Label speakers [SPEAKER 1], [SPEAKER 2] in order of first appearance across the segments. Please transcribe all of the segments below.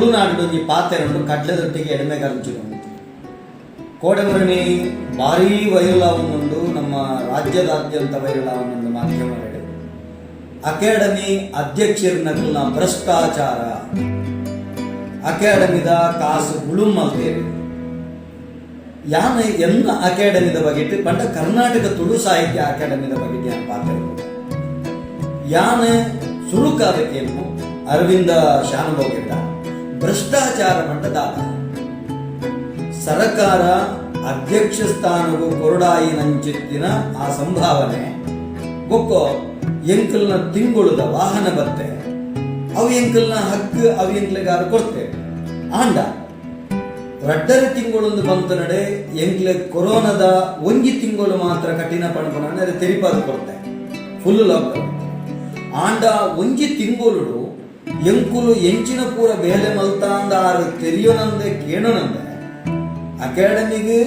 [SPEAKER 1] ತುಳುನಾಡೊಂಜಿ ಪಾತೆರೊಂಡು, ಕಡ್ಲೆದೊಟ್ಟಿಗೆ ಎಡ್ಮೆ ಕರ್ಂಚಿಲು. ಕೋಡೆಮರಣಿ ಭಾರೀ ವೈರಲ್ ಆವೊಂದುಂಡು, ನಮ್ಮ ರಾಜ್ಯದಾದ್ಯಂತ ವೈರಲ್ ಆವೊಂದುಂಡು ಮಾಧ್ಯಮಗಳು. ಅಕಾಡೆಮಿ ಅಧ್ಯಕ್ಷೆರ್ನಕಲ್ನ ಭ್ರಷ್ಟಾಚಾರ, ಅಕಾಡೆಮಿದ ಕಾಸು ಗುಳುಂ ಮಲ್ತೇವೆ. ಯಾನ್ ಎನ್ನ ಅಕಾಡೆಮಿದ ಬಗೆಟ್ ಪಂಡ ಕರ್ನಾಟಕ ತುಳು ಸಾಹಿತ್ಯ ಅಕಾಡೆಮಿದ ಬಗೆಟ್ ಯಾನ್ ಪಾತೆರ. ಯಾನ್ ಸುರುಕಾದಕ್ಕೇನು ಅರವಿಂದ ಶಾನುಭೋಗಿರ್ದ, ಭ್ರಷ್ಟಾಚಾರ ಪಂಡ ದಾದ? ಸರಕಾರ ಅಧ್ಯಕ್ಷ ಸ್ಥಾನಗೂ ಕೊರಡಾಯಿ ನಂಚಿತ್ತಿನ ಆ ಸಂಭಾವನೆ ಬೊಕ್ಕೊ ಎಂಕಲ್ನ ತಿಂಗುಳುದ ವಾಹನ ಬತ್ತೆ, ಅವು ಎಂಕಲ್ನ ಹಕ್ಕು, ಅವು ಎಂಕ್ಲೆಗಾರ ಕೊಡ್ತೆ. ಆಂಡ ರಡ್ಡರೆ ತಿಂಗಳೊಂದು ಬಂತ ನಡೆ ಎಂಕ್ಲೆ ಕೊರೋನಾದ ಒಂಜಿ ತಿಂಗಳು ಮಾತ್ರ ಕಠಿಣ ಪಣಪಣ ಅದು ತೆರಿಪಾದ ಕೊಡ್ತೆ, ಫುಲ್ ಲಾಕ್ಡೌನ್. ಆಂಡ ಒಂಜಿ ತಿಂಗಳು ಎಂಕುಲು ಎಂಚಿನ ಪೂರ ಬೇಲೆ ಮಲ್ತಾಂದ ಆರು ತೆರಿಯೋನಂದೆ ಕೇಣೋನಂದೆ ಅಕಾಡೆಮಿಗೆ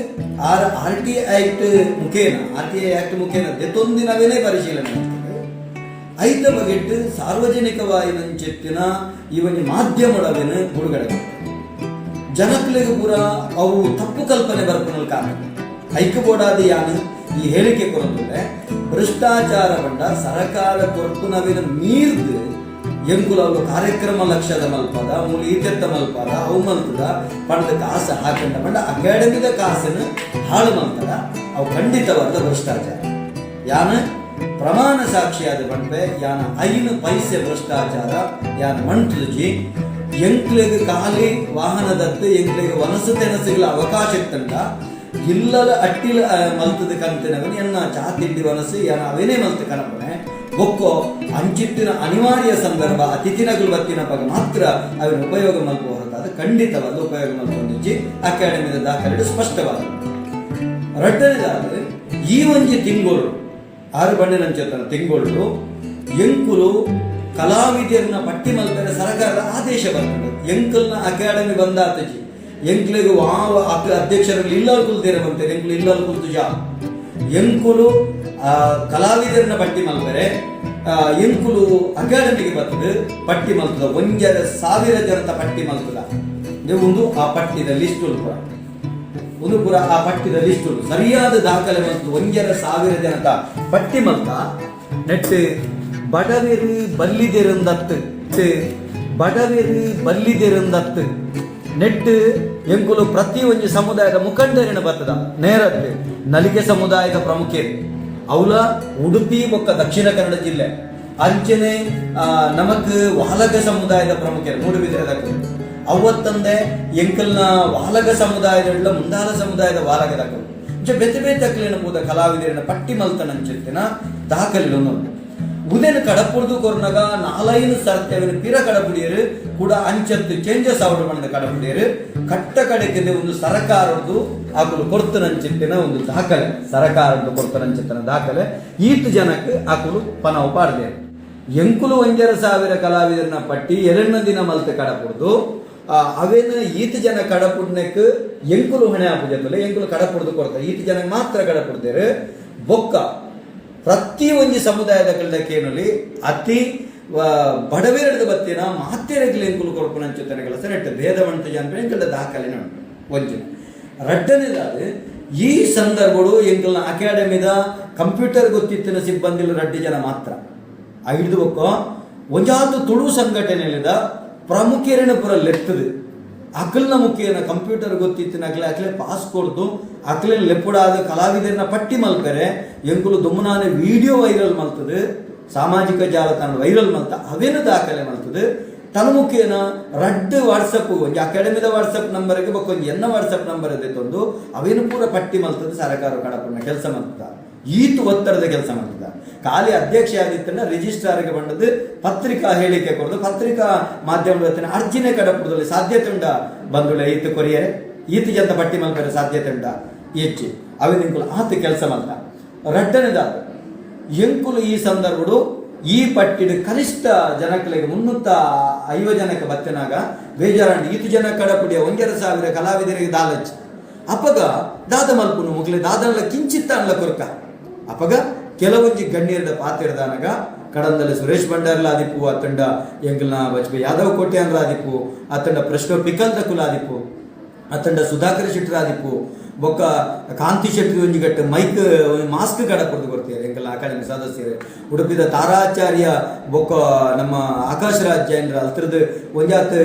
[SPEAKER 1] ಆರ್ ಆರ್ ಟಿ ಆಕ್ಟ್ ಮುಖೇನ, ಆರ್ ಟಿ I act ಮುಖೇನ ದೆತೊಂದಿನವೇನೇ ಪರಿಶೀಲನೆ ಮಾಡ್ತದೆ. ಐತ ಬಗೆಟ್ ಸಾರ್ವಜನಿಕವಾಯಿನಂಚೆತ್ತಿನ ಈ ಒಂಜಿ ಮಾಧ್ಯಮಡವೇನು ಬಿಡುಗಡೆ ಮಾಡ್ತದೆ. ಜನಕ್ಲೆಗ್ ಪೂರ ಅವು ತಪ್ಪು ಕಲ್ಪನೆ ಬರ್ಪುನಲ್ ಕಾರಣ ಐಕ್ ಬೋಡಾದ ಯಾನ್ ಈ ಹೇಳಿಕೆ ಕೊರತುಲ್ಲೆ. ಭ್ರಷ್ಟಾಚಾರ ಪಂಡ ಸರಕಾರ ಕೊರ್ಪುನವಿನ ಮೀರ್ದು ಎಂಕುಲು ಅವು ಕಾರ್ಯಕ್ರಮ ಲಕ್ಷದ ಮಲ್ಪದ ಮೂಲು ಈತೆತ್ತ ಮಲ್ಪದ ಅವು ಮಲ್ತದ ಪಂಡದ ಕಾಸು ಹಾಕಂಡ ಪಂಡ ಅಕಾಡೆಮಿದ ಕಾಸನ್ನು ಹಾಳು ಮಲ್ತದ, ಅವು ಖಂಡಿತವಾದ ಭ್ರಷ್ಟಾಚಾರ. ಯಾನ ಪ್ರಮಾಣ ಸಾಕ್ಷಿಯಾದ ಪಂಪೆ, ಯಾನ 5 ಪೈಸೆ ಭ್ರಷ್ಟಾಚಾರ ಯಾನ ಮಂಟುಜಿ. ಎಂಕ್ಲೆಗ್ ಖಾಲಿ ವಾಹನದತ್ತು, ಎಂಕ್ಲೆಗ್ ವನಸು ತೆನಸುಗಳ ಅವಕಾಶ ಇತ್ತಂಡ ಇಲ್ಲದ ಅಟ್ಟಿಲ ಮಲ್ತದ ಕಂತಿನವನ್ ಎನ್ನ ಚಾ ತಿಂಡಿ ವನಸು ಯಾನ ಅವೇನೇ ಮಲ್ತು ಕನಪನೆ. ಬೊಕ್ಕೋ ಅಂಚಿತ್ತಿನ ಅನಿವಾರ್ಯ ಸಂದರ್ಭ, ಅತಿಥಿನಗಳು ಬತ್ತಿನ ಪಗ ಮಾತ್ರ ಅವನ ಉಪಯೋಗ ಮಲ್ಪ ಹೊರತಾದ ಖಂಡಿತವಾದ ಉಪಯೋಗ ಮಲ್ಪೊಂದಿಜ್ಜಿ. ಅಕಾಡೆಮಿದ ದಾಖಲೆ ಸ್ಪಷ್ಟವಾದ. ರಡ್ಡನೇದಾದ, ಈ ಒಂಜಿ ತಿಂಗಳು ಆರು ಬಣ್ಣಿನಂಚೆತನ ತಿಂಗಳು ಎಂಕುಲು ಕಲಾವಿದರನ್ನ ಪಟ್ಟಿ ಮಲ್ಪರೆ ಸರ್ಕಾರದ ಆದೇಶ ಬರ್ತದೆ. ಎಂಕಲ್ನ ಅಕಾಡೆಮಿ ಬಂದಾತಜಿ, ಎಂಕ್ಲೆಗ್ ವಾವ ಅಧ್ಯಕ್ಷರಲ್ಲಿ ಇಲ್ಲಲ್ ಕುಲ್ತೀರ ಬಂತೇನೆ, ಎಂಕುಲು ಇಲ್ಲಲ್ ಕುಲ್ತು ಜಾ. ಎಂಕುಲು ಆ ಕಲಾವಿದರನ್ನ ಪಟ್ಟಿ ಮಲ್ಪರೆ ಎಂಕುಲು ಅಕಾಡೆಮಿಗೆ ಬರ್ತದೆ, ಪಟ್ಟಿ ಮಲ್ತದ, 1,500 ಜನತ ಪಟ್ಟಿ ಮಲ್ತದ. ಒಂದು ಆ ಪಟ್ಟಿದ ಲಿಸ್ಟ್ ಪೂರ, ಒಂದು ಪೂರ ಆ ಪಟ್ಟಿದ ಲಿಸ್ಟ್ ಉಂಟು. ಸರಿಯಾದ ದಾಖಲೆ ಮಲ್ತು 1,500 ಜನತ ಪಟ್ಟಿ ಮಲ್ತ. ನೆಟ್ ಬಡವೆರು ಬಲ್ಲಿದೆರುಂದತ್ತು, ಬಡವೆರು ಬಲ್ಲಿದೆರುಂದತ್ತು. ನೆಟ್ ಎಂಕುಲು ಪ್ರತಿ ಒಂಜಿ ಸಮುದಾಯದ ಮುಖಂಡರಿನ ಬರ್ತದ ನೇರತ್ತೆ. ನಲಿಕೆ ಸಮುದಾಯದ ಪ್ರಮುಖರು ಅವಲ ಉಡುಪಿ ಬೊಕ್ಕ ದಕ್ಷಿಣ ಕನ್ನಡ ಜಿಲ್ಲೆ. ಅಂಚನೆ ನಮಕ್ ವಾಲಗ ಸಮುದಾಯದ ಪ್ರಮುಖರು ಮೂಡುಬಿದಿರೆದಕ್ಕಲು. ಅವತ್ತಂದೆ ಎಂಕಲ್ನ ವಾಲಗ ಸಮುದಾಯದ ಮುಂದಾಲ ಸಮುದಾಯದ ವಾಲಗದಕ್ಕಲು. ಇಂಚ ಬೇತೆ ಬೇತೆ ಅಕ್ಲೆನ ಪೂದ ಕಲಾವಿದರಿನ ಪಟ್ಟಿ ಮಲ್ತನಂಚಿತ್ತಿನ ದಾಖಲೆ ಉಂಟು. ಉದೆನ್ ಕಡಪುರ್ದು ಕೊರ್ನಗ ನಾಲೈನು ಸರ್ತಿ ಪಿರ ಕಡಪುಡಿಯರು ಕೂಡ ಅಂಚತ್ತು ಚೇಂಜಸ್ ಆವಡು ಮಣದ ಕಡಪುಡಿಯರು. ಕಟ್ಟ ಕಡೆಗೆ ಒಂದು ಸರಕಾರದ್ದು ಆಕುಲು ಕೊರ್ತನಂಚಿತ್ತಿನ ಒಂದು ದಾಖಲೆ, ಸರಕಾರದ್ದು ಕೊರ್ತನಂಚಿತ್ತಿನ ದಾಖಲೆ. ಈತ್ ಜನಕ್ಕೆ ಆಕುಲು ಪನವು ಪಾಡ್ದೇರು. ಎಂಕುಲು 1,500 ಕಲಾವಿದರನ್ನ ಪಟ್ಟಿ ಎರಡನೇ ದಿನ ಮಲ್ತ ಕಡಪುಡ್ದು ಅವೇನ ಈತ ಜನ ಕಡಪುಡ್ನೆಕ್ ಎಂಕುಲು ಹೊಣೆ ಆಪುಜತ್ತಲ್ಲ. ಎಂಕುಲು ಕಡಪುಡ್ದು ಕೊಡ್ತಾರೆ, ಈತ ಜನ ಮಾತ್ರ ಕಡಪುಡ್ದೇರು. ಬೊಕ್ಕ ಪ್ರತಿ ಒಂಜಿ ಸಮುದಾಯದ ಕಲ್ದಕ್ಕೇನಲ್ಲಿ ಅತಿ ಬಡವೆರಡ್ದ ಬತ್ತಿನ ಮಾತೆರೆಗ್ಲ ಎಂಕುಲು ಕೊರ್ಪುನಂಚುತ್ತನೆ ಕೆಲಸ. ನೆಟ್ ಭೇದ ಮಂತು ಜನ ಎಂಕಲ್ದ ದಾಖಲೆ ಉಂಟು ಒಂಜಿ. ರಡ್ಡನೇದಾದ, ಈ ಸಂದರ್ಭಡು ಎಂಕಲ್ನ ಅಕಾಡೆಮಿದ ಕಂಪ್ಯೂಟರ್ ಗೊತ್ತಿತ್ತಿನ ಸಿಬ್ಬಂದಿಲು ರಡ್ಡಿ ಜನ ಮಾತ್ರ ಐದು. ಬೊಕ್ಕ ಒಂಜಾತು ತುಳು ಸಂಘಟನೆಲಿದ ಪ್ರಮುಖರಿನ ಪುರ ಲೆತ್ತದು ಅಕಲ್ನ ಮುಖೇನ ಕಂಪ್ಯೂಟರ್ ಗೊತ್ತಿತ್ತಿನ ಅಕ್ಲೆ ಅಕ್ಲೆ ಪಾಸ್ ಕೊಡ್ದು ಅಕ್ಲೆ ಲೆಪ್ಪುಡಾದ ಕಲಾವಿದರನ್ನ ಪಟ್ಟಿ ಮಲ್ಪೆರೆ ಎಂಕುಲು ದುಮ್ಮನಾನೆ ವಿಡಿಯೋ ವೈರಲ್ ಮಲ್ತದು, ಸಾಮಾಜಿಕ ಜಾಲತಾಣ ವೈರಲ್ ಮಲ್ತ ಅವೇನು ದಾಖಲೆ ಮಲ್ತದು. ತನ್ನ ಮುಖೇನ ರಡ್ಡ್ ವಾಟ್ಸಪ್, ಒಂಜಿ ಅಕಾಡೆಮಿದ ವಾಟ್ಸಪ್ ನಂಬರ್ಗೆ ಬೊಕ್ಕ ಒಂಜಿ ಎನ್ನ ವಾಟ್ಸಪ್ ನಂಬರ್ ತಂದು ಅವೇನು ಪೂರ ಪಟ್ಟಿ ಮಲ್ತದು ಸರಕಾರ ಕಡಪುನ ಕೆಲಸ ಮಲ್ತದ. ಈತು ಒತ್ತಡದ ಕೆಲಸ ಮಾಡ್ತದ. ಖಾಲಿ ಅಧ್ಯಕ್ಷ ಆಗಿತ್ತಂದ್ರೆ ರಿಜಿಸ್ಟ್ರಾರ್ಗೆ ಬಂದದ್ದು ಪತ್ರಿಕಾ ಹೇಳಿಕೆ ಕೊಡೋದು, ಪತ್ರಿಕಾ ಮಾಧ್ಯಮದ ಅರ್ಜಿನೇ ಕಡಪುಡದಲ್ಲಿ ಸಾಧ್ಯತೆ ಉಂಡ ಬಂದುಳೆ ಈತ ಕೊರಿಯರೆ ಈತ ಜಂತ ಪಟ್ಟಿ ಮಲ್ಪರೆ ಸಾಧ್ಯತೆ ಉಂಡ ಹೆಚ್ಚು ಅವೆ ನಿಂಕುಲು ಆತ ಕೆಲಸ ಮಲ್ತ. ರಡ್ಡನೇದಾದ, ಎಂಕುಲು ಈ ಸಂದರ್ಭಡು ಈ ಪಟ್ಟಿಡು ಕನಿಷ್ಠ ಜನಕ್ಕಳಿಗೆ 350 ಜನಕ್ಕೆ ಬತ್ತನಾಗ ಬೇಜಾರಂಡು. ಈತು ಜನ ಕಡಪುಡಿಯ 1,500 ಕಲಾವಿದರಿಗೆ ದಾಲಚ್ಚಿ ಅಪಗ ದಾದ ಮಲ್ಪುನು ಮುಗ್ಲೆ ದಾದನ್ಲ ಕಿಂಚಿತ್ತ ಅನ್ಲ ಕೊರ್ಕ. ಅಪಗ ಕೆಲವೊಂಜಿ ಗಣ್ಯರದ ಪಾತಿರ್ದಾನಗ ಕಡಂದಲೆ ಸುರೇಶ್ ಭಂಡಾರ್ಲ ಆದಿಪ್ಪು, ಅತ್ತಂಡ ಎಂಕಲ್ನ ಬಜ್ಪೆ ಯಾದವ್ ಕೋಟ್ಯಾನ್ರ ಆದಿಪ್ಪು, ಅತ್ತಂಡ ಪ್ರಶ್ನೆ ಪಿಕಲ್ ದಕುಲ ಆದಿಪ್ಪು, ಅತ್ತಂಡ ಸುಧಾಕರ್ ಶೆಟ್ಟರ್ ಆದಿಪ್ಪು, ಬೊಕ್ಕ ಕಾಂತಿ ಶೆಟ್ಟಿ ಒಂಜಿ ಗಟ್ಟು ಮೈಕ್ ಮಾಸ್ಕ್ ಕಡಪುರ್ದು ಕೊರ್ತೀರ. ಎಂಕಲ್ನ ಅಕಾಡೆಮಿ ಸದಸ್ಯರು ಉಡುಪಿದ ತಾರಾಚಾರ್ಯ ಬೊಕ್ಕ ನಮ್ಮ ಆಕಾಶ ರಾಜ್ ಜೈನ್ರ ಅಲ್ತ್ರದ್ ಒಂಜಾತ್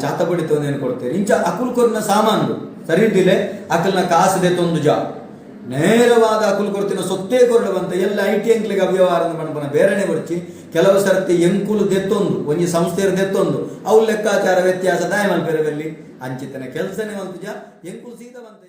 [SPEAKER 1] ಚಾತಪಡಿ ತೊಂದೇನು ಕೊಡ್ತೀರಿ. ಇಂಚ ಅಕುಲ್ ಕೊರ್ನ ಸಾಮಾನು ಸರಿ ಇದ್ದಿಲ್ಲ. ಅಕಲ್ನ ಕಾಸು ದೆತ್ತೊಂದು ಜಾ ನೇರವಾದ ಅಕುಲ್ ಕೊರ್ತಿನ ಸೊತ್ತೇ ಕೊರಡ ಬಂತ ಎಲ್ಲ I T ಎಂಕ್ಲಿಗೆ ಅವ್ಯವಹಾರ ಮನ್ಪನ ಬೇರೆನೆ ಬರ್ಚಿ. ಕೆಲವು ಸರ್ತಿ ಎಂಕುಲು ದೆತ್ತೊಂದು ಒಂಜಿ ಸಂಸ್ಥೆಯರು ದೆತ್ತೊಂದು ಅವು ಲೆಕ್ಕಾಚಾರ ವ್ಯತ್ಯಾಸ ದಾಯ ಮಲ್ಪೆರವೆಲ್ಲಿ ಅಂಚಿತನ ಕೆಲಸನೇ ಮಲ್ತುಜ. ಎಂಕುಲು ಸೀದಾ ಬಂತ.